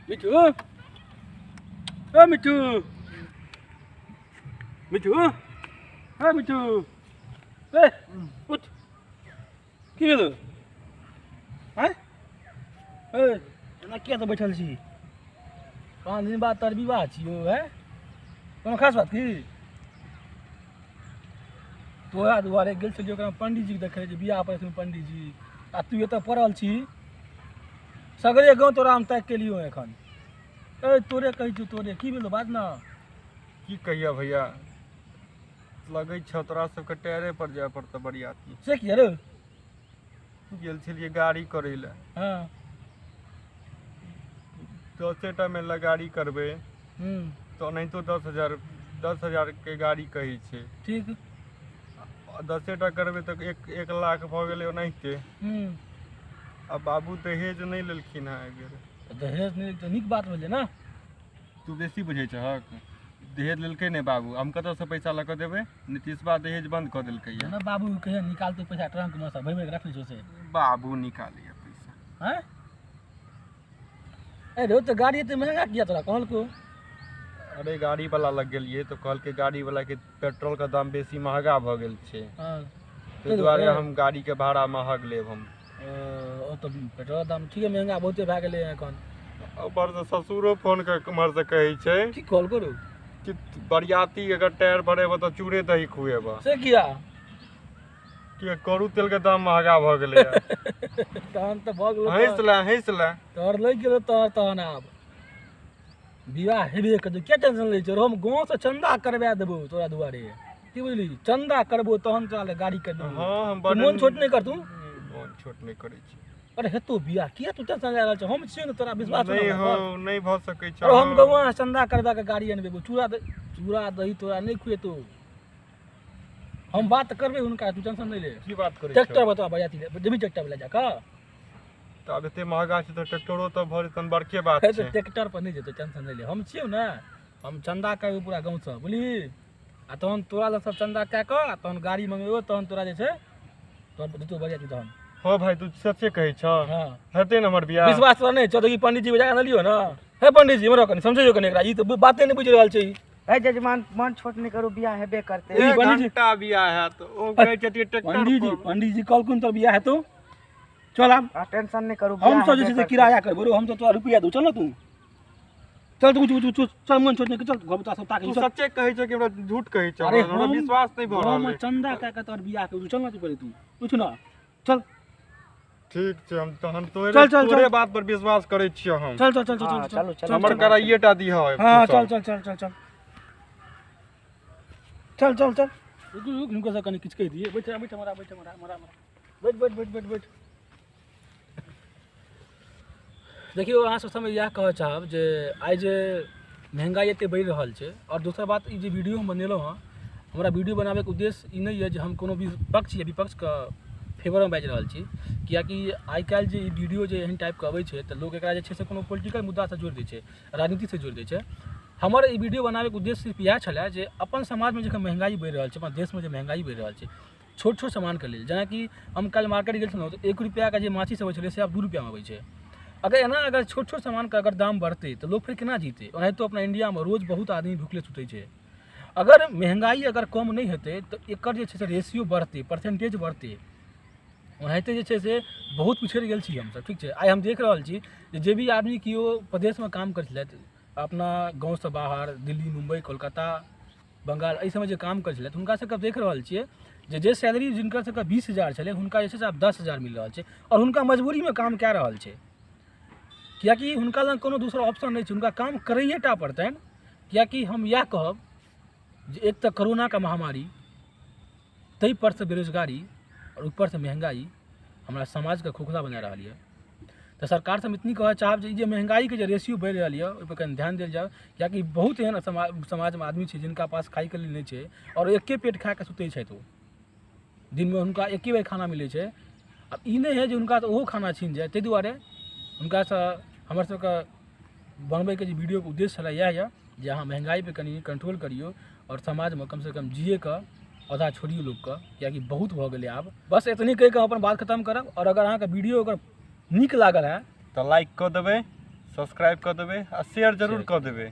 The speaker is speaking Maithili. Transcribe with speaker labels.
Speaker 1: मिठू, ओ मिठू, मिठू, ओ मिठू, ए उठ, की भेलो? आँय, ए एना किया तऽ बैठल छी? 5 दिन बाद तोहर विवाह छियौ। है कोनो खास बात की? तोरा दुआरे गेल छलियौ ओकरा पंडीजीके देखै जे बियाह पर छथिन पंडीजी, आ तू एतऽ पड़ल छी। सगरे गाँव तोरा हम ताकि के लियौ एखन। ए तोरे कहै छियौ, तोरे की भेलौ बाज न।
Speaker 2: की कहिया भैया, लगै छौ तोरा सबके टायरे पर जाय पड़तौ बरियाती।
Speaker 1: से किया रे?
Speaker 2: गेल छलियै गाड़ी करै लए।
Speaker 1: हाँ।
Speaker 2: 10 टा मे गाड़ी करबै तऽ ओनाहितो 10,000 के गाड़ी कहै छै।
Speaker 1: ठीक।
Speaker 2: 10 टा करबै तऽ 1 लाख भऽ गेलै ओनाहिते। आ बाबू दहेज नहि लेलखिन हेँ एहिबेर।
Speaker 1: दहेज नहि तऽ नीक बात भेलै ने।
Speaker 2: तू बेसी बुझै छहक। दहेज लेलकै नहि बाबू, हम कतऽसँ पैसा लऽ कऽ देबै? नीतीशबा दहेज बन्द कऽ देलकै।
Speaker 1: ना बाबू कहिया निकालतै पैसा ट्रंक में से भरि भरि रखने छौ से।
Speaker 2: बाबू निकालैया पैसा।
Speaker 1: हैं? ए रे तऽ गाड़ी एते महंगा किया तोरा कहलको?
Speaker 2: अरे गाड़ी वाला लग गेलियै तऽ कहलकै गाड़ी वाला के पेट्रोल के दाम बेसी महगा भऽ गेल छै, ताहि दुआरे हम गाड़ी के भाड़ा महग लेब हम।
Speaker 1: ओ तऽ पेट्रोल दाम ठीके महंगा बहुते भए गेलै एखन।
Speaker 2: ऊपर से ससुरो फोन कर उम्हर से कहै छै।
Speaker 1: की कहलको रो?
Speaker 2: कि बरियाती अगर टायर भरेबह तऽ चूड़े दही खुएबह।
Speaker 1: से किया?
Speaker 2: कि करू तेल के दाम महगा भऽ गेलै।
Speaker 1: तहन तऽ भऽ गेलो।
Speaker 2: हँसि ले, हँसि ले।
Speaker 1: तोहर लागि गेलो तोहर। तहन आब विवाह हेबे करतौ, किया टेंशन लै छौ? हम गाँवसँ चन्दा करवा देबौ तोरा दुआरे, की बुझली? चन्दा करबो तहन तोरा लए गाड़ी कर देबो।
Speaker 2: हाँ, हम
Speaker 1: तू मोन छोट नहि कर तू।
Speaker 2: मोन छोट नहि करै छी।
Speaker 1: अरे हेतौ बियाह, किया तू टेंशन ले रहल छौ? हम छियौ ने, तोरा विश्वास छौ ने
Speaker 2: नहि
Speaker 1: हमरा पर?
Speaker 2: हो, नहि भऽ सकै छै।
Speaker 1: अरे हम गौआँ चन्दा करवा के गाड़ी अनबेबो, चूड़ा दही तोरा नहि खुएतौ। हम बात करबै हुनका, तू टेंशन नहि ले।
Speaker 2: की बात करै?
Speaker 1: ट्रैक्टर बता बजाती ले जेबही ट्रैक्टर लए जाकऽ?
Speaker 2: तऽ आब एते महगा छै तऽ ट्रैक्टरो तऽ भऽ जेतन, बड़के बात
Speaker 1: हे
Speaker 2: छै।
Speaker 1: तऽ ट्रैक्टर पर नहि जेतौ, टेंशन नहि ले। हम छियौ ने, हम चन्दा करबै पूरा गाँवसँ, बुझलिही? आ तहन तोरा लग सब चन्दा कए कऽ आ तहन गाड़ी मंगेबो, तहन तोरा जे छै तोहर जेतौ बरियाती तहन।
Speaker 2: हँ भाई, तू सच्चे कहै छह?
Speaker 1: हाँ।
Speaker 2: हेतै ने हमर बियाह?
Speaker 1: विश्वास तोरा नहि छौ? देखी पंडीजी बजा कऽ अनलियौ ने। हे पंडीजी, इम्हर आउ कनि, समझैयौ कनि एकरा, ई तऽ बाते नहि बुझि रहल छै ई।
Speaker 3: हे जजमान, मन छोट नहि करू, बियाह हेबे करतै।
Speaker 1: ई
Speaker 2: एक
Speaker 1: पंडीजी
Speaker 2: घंटा बियाह हैत, ओ कहै छथिन ट्रैक्टर
Speaker 1: पंडीजी
Speaker 2: पर।
Speaker 1: पंडीजी कहलखुन तोर बियाह हेतौ, चल आब।
Speaker 3: आ टेंशन नहि करू।
Speaker 1: हम सब जे छै से किराया करबो रो, हम तऽ तोरा रुपया दू। चल ने तू, चल तू, उठ उठ, चल, मन छोट नहि, चल घर बता सब ताके।
Speaker 2: तू
Speaker 1: चल।
Speaker 2: सच्चे कहै छह कि हमरा झूठ कहै छह?
Speaker 1: अरे
Speaker 2: हमरा विश्वास नहि भऽ
Speaker 1: हम
Speaker 2: रहल अइ।
Speaker 1: चन्दा कए कऽ तोहर बियाह करू, चल ने तू पहिले, तू उठ ने, चल।
Speaker 2: ठीक छै, हम तहन तोरे
Speaker 1: चल, चल, चल।
Speaker 2: तोरे बात पर विश्वास करै छियौ हम।
Speaker 1: चल चल चल चल।
Speaker 3: हाँ,
Speaker 1: चल।
Speaker 3: चलू, चलू।
Speaker 2: हमर कराइए टा दिहऽ।
Speaker 1: हाँ।
Speaker 2: तू सब।
Speaker 1: चल चल चल चल चल चल चल चल। रुक रुक, हुनका से कनि किछु कहि दियै। बैठ बैठ, हमरा बैठ, हमरा हमरा हमरा बैठ बैठ बैठ बैठ बैठ। देखियौ, अहाँ सब समय इएह कहऽ चाहब जे आइ जे महंगाई एते बढ़ि रहल छै, आओर दोसर बात ई जे वीडियो हम बनेलहुँ हँ, हमरा वीडियो बनाबैके उद्देश्य ई नहि यऽ जे हम कोनो भी पक्ष या विपक्षके फेवरमे बाजि रहल छी, किएकि आइ काल्हि जे ई वीडियो जे एहन टाइपके अबै छै तऽ लोक एकरा जे छै से कोनो पोलिटिकल मुद्दासँ जोड़ि दै छै, राजनीतिसँ जोड़ि दै छै। हमर ई वीडियो बनाबैके उद्देश्य सिर्फ इएह छलै जे अपन समाजमे जखन महंगाई बढ़ि रहल छै, अपन देशमे जे महंगाई बढ़ि रहल छै छोट छोट सामानके लेल, जेनाकि हम काल्हि मार्केट गेल छलहुँ तऽ 1 रुपैआके जे माछी सब होइ छलै से आब 2 रुपैआमे अबै छै। अगर एना अगर छोट छोट सामानके अगर दाम बढ़तै तऽ लोक फेर केना जीतै? ओनाहितो अपना इंडियामे रोज बहुत आदमी भुखले सुतै छै। अगर महंगाई अगर कम नहि हेतै तऽ एकर जे छै से रेशियो बढ़तै, परसेंटेज बढ़तै। ओनाहिते जे छै से बहुत पिछड़ि गेल छी हमसब, ठीक छै? आइ हम देख रहल छी जे भी आदमी केओ प्रदेशमे काम करै छलथि, अपना गाँवसँ बाहर दिल्ली, मुम्बई, कोलकाता, बंगाल, एहि सबमे जे काम करै छलथि, हुनका सबके देख रहल छियै जे जे सैलरी जिनकर सबके 20,000 छलै, हुनका जे छै से आब 10,000 मिल रहल छै, आओर हुनका मजबूरीमे काम कए रहल छै, किएकि हुनका लग कोनो दोसर ऑप्शन नहि छै, हुनका काम करैए टा पड़तनि। किएकि हम इएह कहब जे एक तऽ कोरोनाके महामारी, ताहि परसँ बेरोजगारी आओर ऊपरसँ महंगाई हमरा समाजके खोखला बना रहल यऽ। तऽ सरकारसँ हम इतनी कहऽ चाहब जे ई जे महंगाईके जे रेशियो बढ़ि रहल यऽ, ओहिपर कनि ध्यान देल जाय, किएकि बहुत एहन समाजमे आदमी छै जिनका पास खाइके लेल नहि छै आओर एके पेट खाके सुतै छथि। ओ दिनमे हुनका एके बेर खाना मिलै छै। आब ई नहि हइ जे हुनकासँ ओहो खाना छीन जाय। ताहि दुआरे हुनकासँ हमर सबके बनबैके जे वीडियोके उद्देश्य छलै इएह यऽ जे अहाँ महंगाईपर कनि कंट्रोल करियौ आओर समाजमे कमसँ कम जियैके औधा छोड़ियौ लोकके, किएकि बहुत भऽ गेलै आब। बस एतनी कहिकऽ हम अपन बात खतम करब, आओर अगर अहाँके वीडियो अगर नीक लागल है
Speaker 2: तऽ लाइक कऽ देबै, सब्सक्राइब कऽ देबै आ शेयर जरूर कऽ देबै।